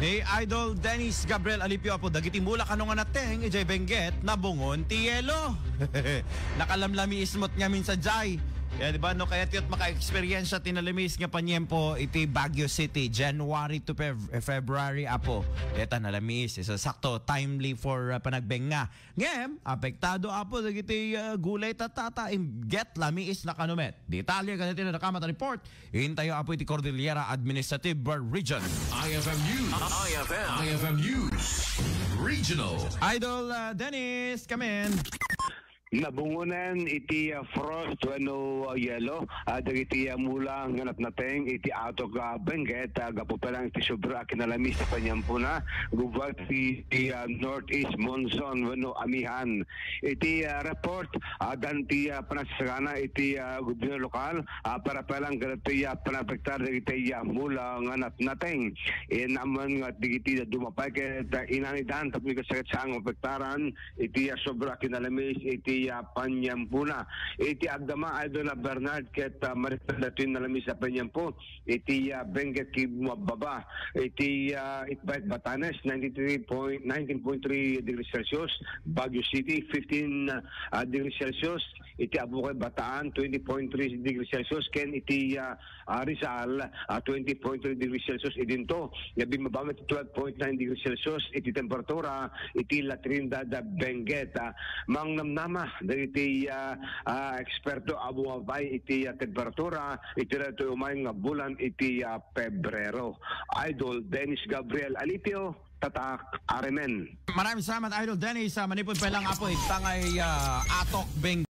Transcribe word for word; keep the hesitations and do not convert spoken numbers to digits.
Ni Idol Dennis Gabriel Alipio, apo, dagiti mula kano nga nateng, ijay Benguet, nabungon ti yelo. Nakalamlamiis met ngamin sadiay. Kaya, di ba, no, kaya ti met maka-experience ti nalamiis nga paniempo iti Baguio City, January to Fev-, February, apo. Eta nalamiis, isu sakto, timely for, uh, panagbengnga. Ngem, apektado, apo, dagiti, uh, gulay tatta, inget lamiis na kano met. Detalye kadagiti nadakamat a report, intayo, apo, iti Cordillera Administrative Region. I F M News. I F M. I F M News. Regional. Idol, uh, Dennis, come in. Nabungonan iti, ah, frost wenno, ah, yelo, ah, dagiti, ah, mula nga natnateng iti Atok, ah, Benguet, ah, gapu pa lang iti sobra a kinalamis a paniempona, gubat ti, ti, ah, northeast monsoon wenno amihan. Iti, ah, report, ah, addan ti, ah, panasagana iti, ah, gobyerno lokal, ah, para pa lang kadagiti, ah, panapektar dagiti, ah, mula nga natnateng. Inamon nga dagiti dumapay ket, ah, inanidan tapno kasakit sa ang apektaran iti, ah, sobra a kinalamis iti, ah, paniempona. Iti agdama, Idol, ah, Bernard ket, ah, Maricel, datoy nalamis a paniempo iti, ah, Benguet ket bumababa. Iti, ah, Itbayat, Batanes, ninety-three point, nineteen point three degrees Celsius, Baguio City, fifteen, ah, degrees Celsius, iti Abucay, Bataan, twenty point three degrees Celsius, ken iti, ah, ah, Rizal, ah, twenty point three degrees Celsius idinto. Nga bimmaba met ti twelve point nine degrees Celsius iti temperatura iti La Trinidad, ah, Benguet. Ah, mangnamnama dagiti, ah, ah, eksperto a bumabay iti, ah, temperatura iti daytoy umay nga bulan iti, ah, Pebrero. Idol Dennis Gabriel Alipio, Tatak R M N. Maraming salamat, Idol Dennis. Ah, manipud pa lang, apo, itangay, ah, Atok Benguet.